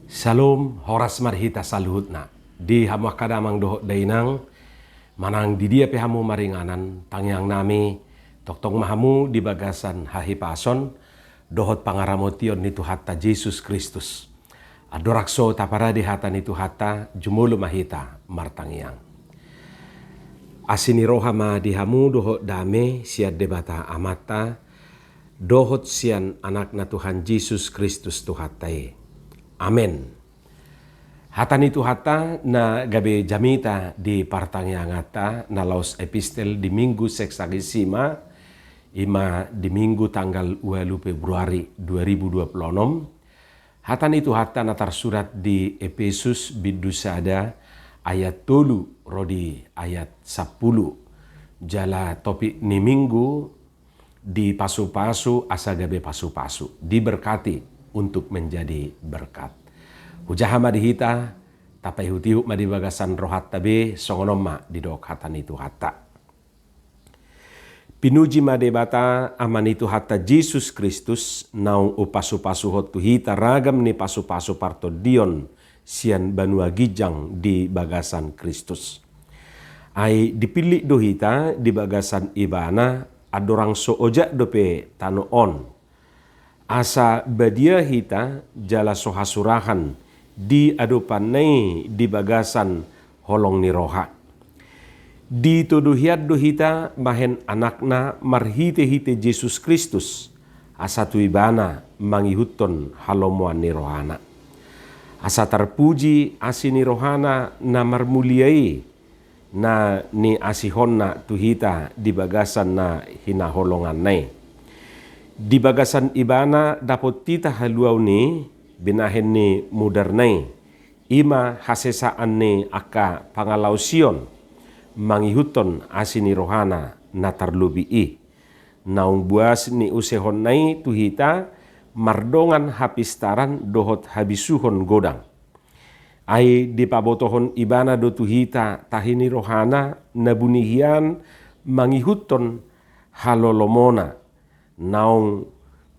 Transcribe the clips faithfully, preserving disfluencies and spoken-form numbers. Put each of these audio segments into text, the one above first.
Salom, horas ma di hita saluhutna. Di hamu angka damang dohot dainang, manang di dia pe hamu maringanan, tangiang nami, tongtong ma hamu di bagasan hahipason dohot pangaramotion ni Tuhanta Jesus Kristus. Andorang so taparade hata ni Tuhanta, jumolo ma hita martangiang. Asi ni roha ma di hamu dohot dame sian Debata Amanta, dohot sian Anakna Tuhan Jesus Kristus Tuhanta i. Amen. Hata ni Tuhanta na gabe jamita di partangianganta na laos epistel di Minggu Sexagesima, i ma di Minggu tanggal ualu Februari dua ribu dua puluh onom. Hata ni Tuhanta na tarsurat di Epesus bindu sada ayat tolu ro di ayat sampulu. Jala topik ni Minggu, dipasupasu asa gabe pasupasu, diberkati untuk menjadi berkat. Hujaha ma di hita, tapaihutihut ma di bagasan rohanta be, songon on ma didok hata ni Tuhanta. Pinuji ma Debata, Ama ni Tuhanta Jesus Kristus, naung umpasupasuhon tu hita ragam ni pasupasu partondion sian banua ginjang di bagasan Kristus. Ai dipillit do hita di bagasan Ibana, andorang so ojak dope tano on. Asa badia hita jala so hasurahan di adopanna i di bagasan holong ni roha. Ditodo hian do hita bahen Anakna marhitehite Jesus Kristus, asa tu Ibana mangihuthon halomoan ni rohana. Asa tarpuji asi ni rohana na marmulia i, na niasihonna tu hita di bagasan na hinaholonganna i. Di bagasan Ibana dapot hita haluaon i, binahen ni mudarna i, i ma hasesaan ni angka pangalaosion, mangihuthon asi ni rohana na tarlobi i. Naung buas niusehonna i tu hita mardongan hapistaran dohot habisuhon godang. Ai dipabotohon Ibana do tu hita tahi ni rohana na buni hian mangihuthon halolomona naung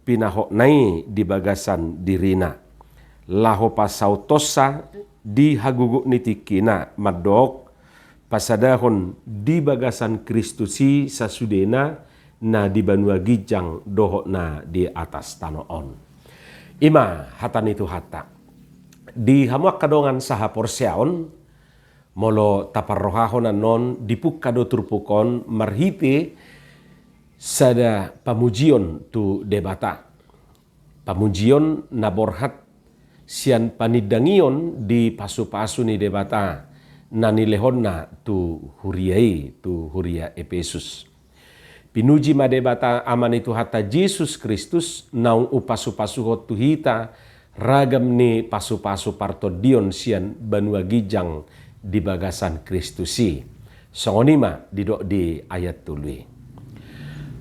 pinahotna i di bagasan dirina. Laho pasaut tonsa di hagogot ni tingkina mandok, pasadahon di bagasan Kristus i sasudena na di banua ginjang dohot na di atas tano on. I ma hata ni Tuhanta. Di hamu angka dongan sahaporseaon, molo taparrohahon annon dipungka do turpuk on marhite sada pamujion tu Debata. Pamujion na borhat sian panindangion di pasupasu ni Debata na nilehonna tu huria i, tu huria Epesus. Pinuji ma Debata Ama ni Tuhanta Jesus Kristus naung umpasupasuhon tu hita ragam ni pasupasu partondion sian banua ginjang di bagasan Kristus i. Songon i ma didok di ayat tolu i.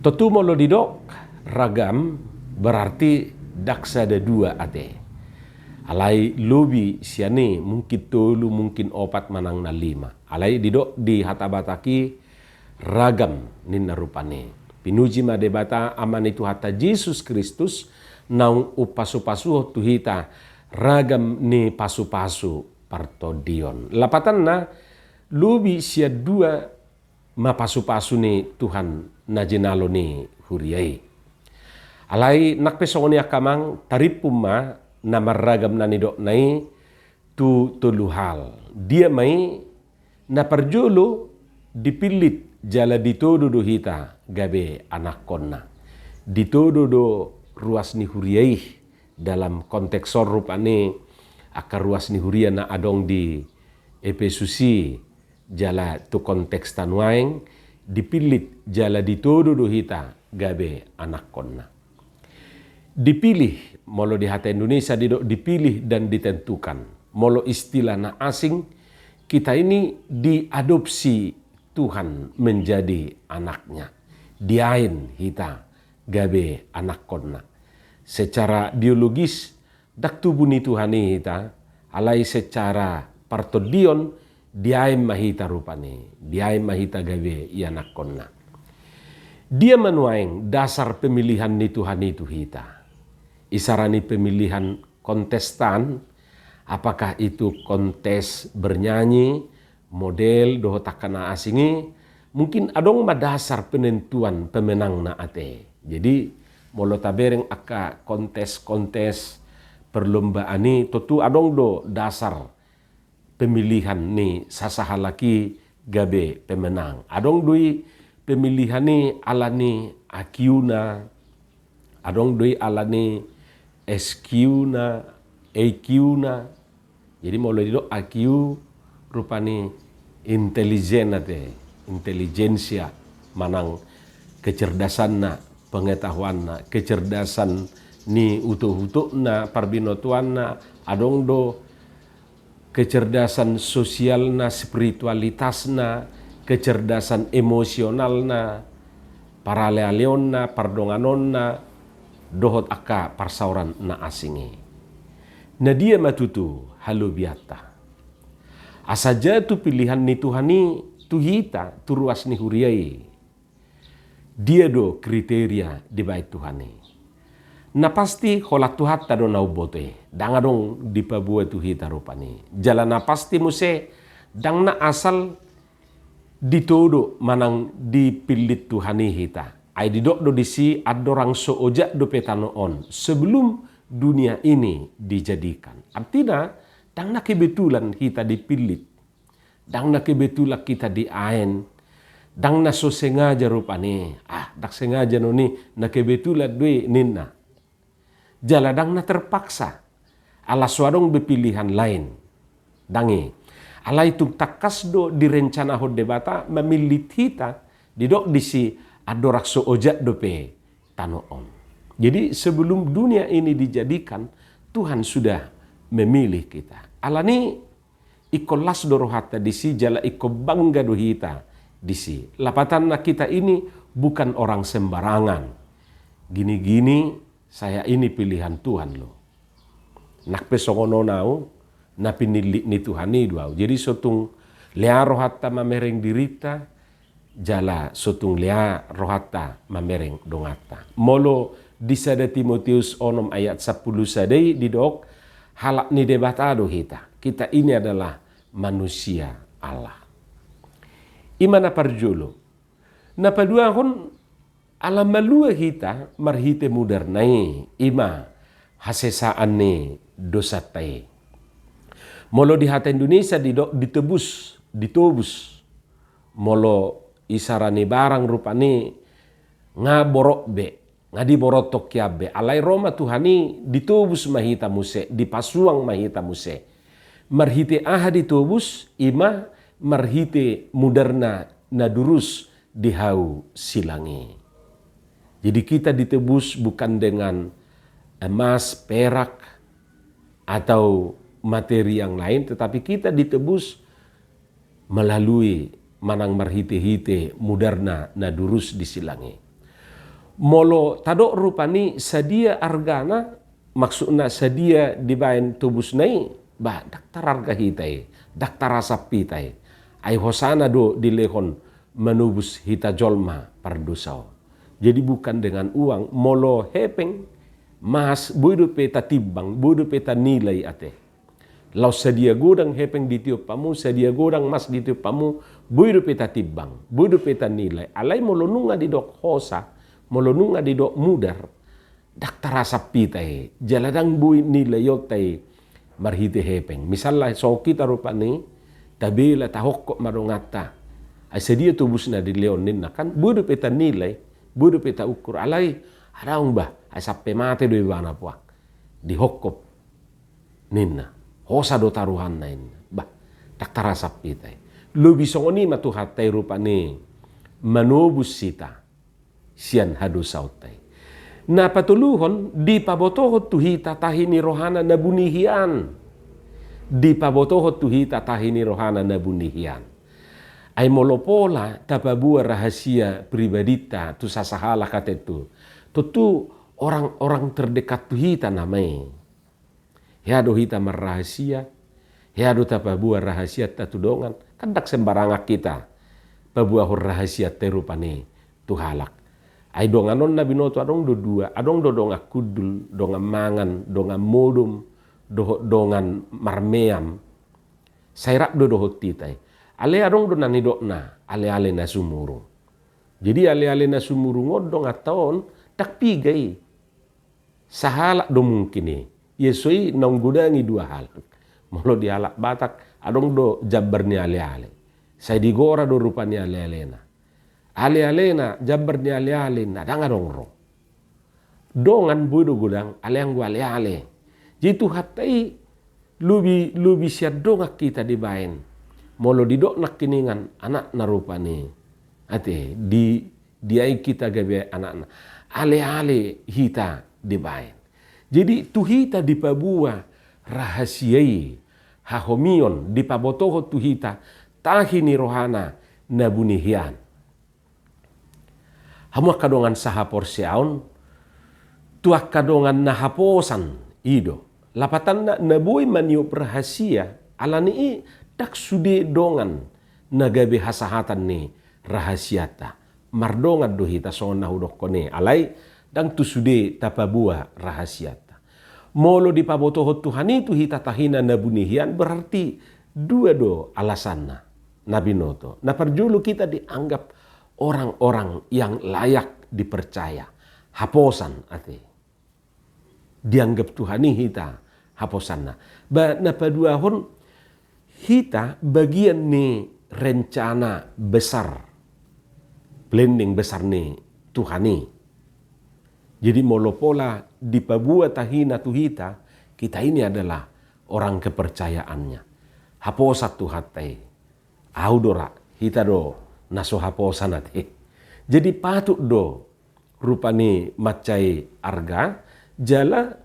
Tontu molo didok ragam, berarti ndang sada dua ate. Alai lobi sian i, mungkin tolu, mungkin opat manang na lima. Alai didok di hata Batak i ragam ninna rupani. Pinuji ma Debata Ama ni Tuhanta Jesus Kristus naung umpasupasuhon tu hita ragam ni pasupasu partondion. Lapatanna, lobi sian dua ma pasupasu ni Tuhan na jinalo ni huria i. Alai nang pe songon i angka amang, tarimpun ma na marragam na nidokna i tu tolu hal. Dia ma i? Na parjolo, dipillit jala ditodo do hita gabe anakkonna. Ditodo do ruas ni huria i. Dalam konteks on rupani angka ruas ni huria na adong di Epesus i, jala tu konteksta nuaeng, dipillit jala ditodo do hita gabe anakkonna. Dipilih, molo di hata Indonesia didok dipilih dan ditentukan. Molo istilah na asing, kita ini diadopsi Tuhan menjadi anaknya. Diain hita gabe anakkonna. Secara biologis, ndang tubu ni Tuhan i hita, alai secara partondion, diain ma hita rupani, diain ma hita gabe ianakkonna. Dia ma nuaeng dasar pemilihan ni Tuhan i tu hita? Isarani pemilihan kontestan, apakah itu kontes bernyanyi, model dohot angka na asing i, mungkin adong ma dasar penentuan pemenangna ate. Jadi molo tabereng angka kontes-kontes perlombaan i, tontu adong do dasar pemilihan ni sasahalak i gabe pemenang. Adong do i pemilihan i ala ni I Q-na, adong do i ala ni S Q-na, E Q-na. Jadi molo didok I Q rupani intelijen ate, intelijensia manang kecerdasanna, pengetahuanna, kecerdasan ni utok-utokna, parbinotoanna, adong do kecerdasan sosialna, spiritualitasna, kecerdasan emosionalna, paralealeonna, pardonganonna, dohot angka parsaoran na asing i. Na dia ma tutu halobianta? Asa jatu pilihan ni Tuhan i tu hita, tu ruas ni huria i. Dia do kriteria dibaen Tuhan i? Na pasti holan Tuhanta do na umboto i, ndang adong dipaboa tu hita rupani. Jala na pasti muse, ndang na asal ditodo manang dipillit Tuhan i hita. Ai didok do disi, andorang so ojak dope tano on, sebelum dunia ini dijadikan. Artina, ndang na kebetulan hita dipillit. Ndang na kebetulan hita diaen. Ndang na so sengaja rupani. Ah, ndang sengaja non i, na kebetulan do i ninna. Jala ndang na terpaksa. Ala so adong be pilihan lain. Ndang i. Alai tung tangkas do direncanahon Debata mamillit hita, didok disi, andorang so ojak dope tano on. Jadi sebelum dunia ini dijadikan, Tuhan sudah memilih kita. Alani ingkon las do rohanta disi, jala ingkon bangga do hita disi. Lapatanna, kita ini bukan orang sembarangan. Gini-gini, saya ini pilihan Tuhan loh. Nang pe songon on au, na pinillit ni Tuhan i do au. Jadi so tung lea rohanta mamereng dirinta, jala so tung lea rohanta mamereng donganta. Molo di sada Timoteus onom ayat sampulu sada i didok, halak ni Debata do hita. Kita ini adalah manusia Allah. I ma na parjolo. Na paduahon, ala malua hita marhite mudarna i, i ma hasesaan ni dosanta i. Molo di hata Indonesia didok ditebus, ditobus. Molo isara ni barang rupani nga borok be, nga diborok tokkian be. Alai ro ma Tuhan i, ditobus ma hita muse, dipasuang ma hita muse. Marhite aha ditobus? I ma marhite mudarna na durus di hau silang i. Jadi kita ditebus bukan dengan emas, perak, atau materi yang lain, tetapi kita ditebus melalui manang marhite-hite mudarna na durus di silang i. Molo tadok rupani sadia argana, maksudna sadia dibaen tobusna i, bah, ndang tararga hita i, ndang tarasap hita i. Ai hosana do dilehon manobus hita jolma pardosa on. Jadi bukan dengan uang, molo hepeng, mas, boi dope tatimbang, boi dope tanilai ate. Laos sadia godang hepeng ditiop hamu, sadia godang mas ditiop hamu, boi dope tatimbang, boi dope tanilai. Alai molo nunga didok hosa, molo nunga didok mudar, ndang tarasap hita i, jala ndang boi nilaion hita i marhite hepeng. Misalna songon hita rupani, tabela, tahophop ma donganta. Ai sadia tobusna dilehon ninna kan, boi dope tanilai, boi dope taukur. Alai, adong bah, ai sampe mate do ibana puak. Dihophop ninna. Hosa do taruhanna ninna. Bah, ndang tarasap hita i. Lobi songon i ma Tuhanta i rupani manobus hita sian hadosaonta i. Na patoluhon, dipabotohon tu hita tahi ni rohana na buni hian. Dipabotohon tu hita tahi ni rohana na buni hian. Ai molo pola tapaboa rahasia pribadinta tu sasahalak ate tu, tontu orang-orang terdekat tu hita nama i. Hea do hita marrahasia, hea do tapaboa rahasianta tu dongan, kan ndang sembarangan hita paboahon rahasianta i rupani tu halak. Ai dongan on na binoto adong do dua, adong do dongan hundul, dongan mangan, dongan modom, dohot dongan marmeam, sai rap do dohot hita i. Alai adong do na nidokna ale-ale na sumurung. Jadi ale-ale na sumurung on donganta on, ndang piga i. Sahalak do mungkin i. Ia so i naung godang i dua halak. Molo di halak Batak, adong do jambar ni ale-ale. Sai digora do rupa ni ale-alena. Ale-alena, jambar ni ale-alena, ndang adong ro. Dongan boi do godang, alai anggo ale-ale. Jadi Tuhanta i lobi, lobi sian dongan hita dibaen. Molo didok nangkiningan anakna rupani. Ate, di, diain hita gabe anakna. Ale-ale hita dibaen. Jadi tu hita dipaboa rahasia i, hahomion, dipabotohon tu hita tahi ni rohana na buni hian. Hamu angka dongan sahaporseaon, tu angka dongan na haposan i do. Lapatanna na boi maniop rahasia, alani i ndang sude dongan na gabe hasahatan ni rahasianta. Mardongan do hita songon na hudokkon i, alai ndang tu sude tapaboa rahasianta. Molo dipabotohon Tuhan i tu hita tahina na buni hian, berarti dua do alasanna na binoto. Na parjolo, hita dianggap orang-orang yang layak dipercaya. Haposan ate. Dianggap Tuhan i hita haposanna. Ba na paduahon, hita bagian ni rencana besar, planning besar ni Tuhan i. Jadi molo pola dipaboa tahina tu hita, kita ini adalah orang kepercayaannya. Haposan Tuhanta i. Au do ra, hita do na so haposan ate. Jadi patut do rupani mansai arga, jala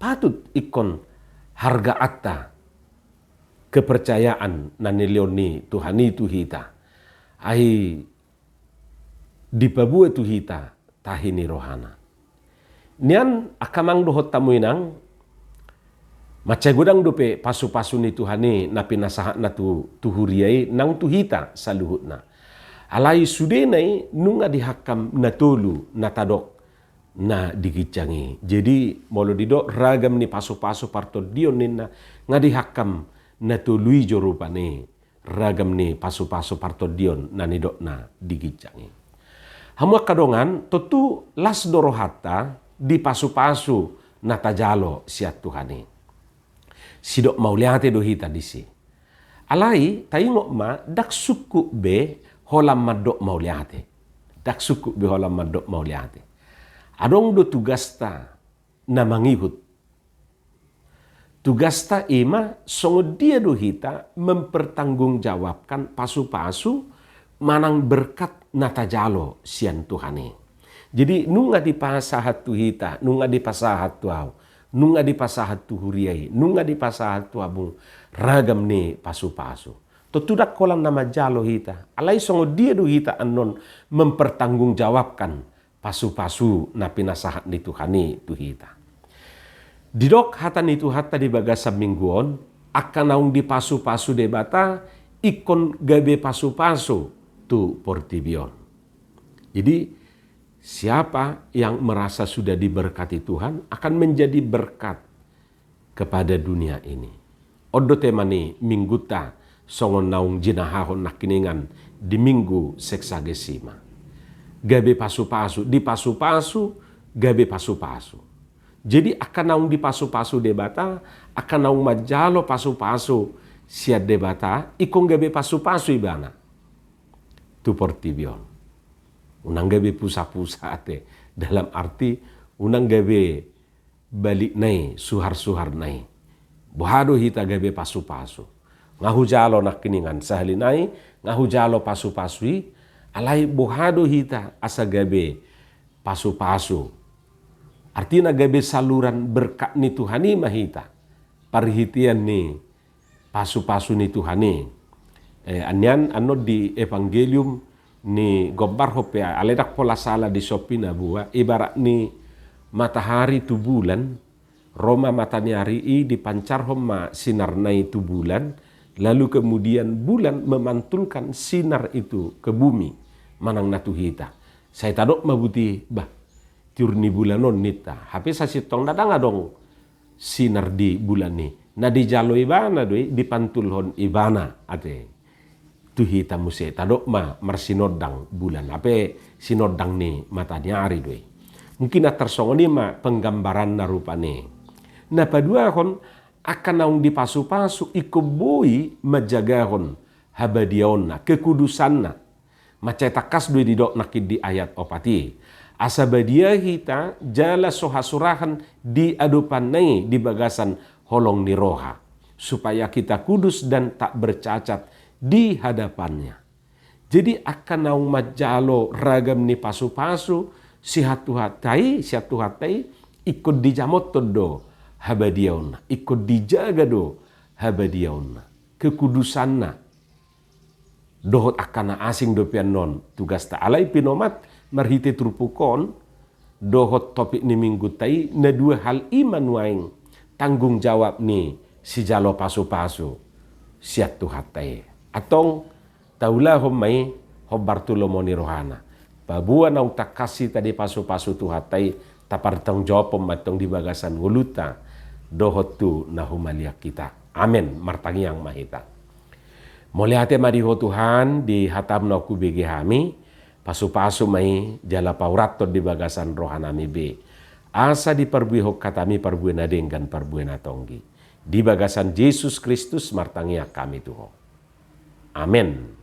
patut ingkon hargaanta kepercayaan na nilehon ni Tuhan i tu hita. Ai dipaboa tu hita tahi ni rohana. Nian angka amang dohot hamu inang, mansai godang dope pasu-pasu ni Tuhan i na pinasahatna tu, tu huria i nang tu hita saluhutna. Alai sudena i nunga dihangkam na tolu na tadok na di ginjang i. Jadi molo didok ragam ni pasu-pasu partondion ninna, nga dihangkam na tolu i jo rupani ragam ni pasu-pasu partondion na nidokna di ginjang i. Hamu angka dongan, tontu las do rohanta di pasu-pasu na tajalo sian Tuhan i. Sidok mauliate do hita disi. Alai taingot ma, ndang sungkun be holan mandok mauliate. Ndang sungkun be holan mandok mauliate. Adong do tugasta na mangihut. Tugasta i ma songon dia do hita mempertanggungjawabkan pasu-pasu manang berkat na tajalo sian Tuhan i. Jadi nunga dipasahat tu hita, nunga dipasahat tu au, nunga dipasahat tu huria i, nunga dipasahat tu hamu ragam ni pasu-pasu. Tontu ndang holan na manjalo hita, alai songon dia do hita annon mempertanggungjawabkan pasu-pasu na pinasahat ni Tuhan i tu hita. Didok hata ni Tuhanta di bagasan minggu on, angka naung dipasu-pasu Debata ingkon gabe pasu-pasu tu portibi on. Jadi siapa yang merasa sudah diberkati Tuhan akan menjadi berkat kepada dunia ini. On do tema ni minggunta songon naung jinahahon nangkiningan di Minggu Sexagesima. Gabe pasu-pasu, dipasu-pasu, gabe pasu-pasu. Jadi angka naung dipasu-pasu Debata, angka naung manjalo pasu-pasu sian Debata, ingkon gabe pasu-pasu ibana tu portibi on. Unang gabe pusa-pusa ate, dalam arti unang gabe balikna i, suhar-suharna i. Boha do hita gabe pasu-pasu? Nga hujalo nangkiningan sahali nai, nga hujalo pasu-pasu i, alai boha do hita asa gabe pasu-pasu? Artina gabe saluran berkat ni Tuhan i ma hita. Parhitean ni pasu-pasu ni Tuhan i. Eh, nian annon di Evangelium ni gombar hope, alai ndang pola sala di sompi na bua, ibarat ni matahari tu bulan, ro ma mata ni ari i dipancarhon ma sinarna i tu bulan, lalu kemudian bulan memantulkan sinar itu ke bumi, manang na tu hita. Sai tadok ma buti, bah, tiur ni bulan on ninta. Hape sasintongna ndang adong sinar di bulan i. Na dijalo ibana do i, dipantulhon ibana ate. Tu hita muse tadok ma marsinondang bulan, hape sinondang ni mata ni ari do i. Mungkin antar songon i ma penggambaranna rupani. Na paduahon, angka naung dipasupasu ingkon boi manjagahon habadiaonna, kekudusanna. Mansai tangkas do i didok nangkin di ayat opat i. Asa badia hita jala so hasurahan di adopanna i di bagasan holong ni roha, supaya kita kudus dan tak bercacat di hadapannya. Jadi angka naung manjalo ragam ni pasupasu sian Tuhanta i, sian Tuhanta i, ingkon dijamothon do habadiaonna, ingkon dijaga do habadiaonna, kekudusanna. Dohot angka na asing dope annon tugasta. Alai pinomat marhite turpuk on dohot topik ni minggunta i, na dua hal i ma nuaeng tanggung jawab ni sijalo pasupasu sian Tuhanta i. Antong taulahon ma i hombar tu lomo ni rohana. Paboa naung tangkas hita dipasupasu Tuhanta i, tapartanggungjawabhon ma antong di bagasan ngolunta dohot tu na humaliang hita. Amen. Martangiang ma hita. Mauliate ma di Ho Tuhan, di hataM naung hubege hami, pasupasu ma i jala paurathon di bagasan rohanami be. Asa diparbuehon hataMi parbue na denggan, parbue na tonggi. Di bagasan Jesus Kristus martangiang hami tu Ho. Amen.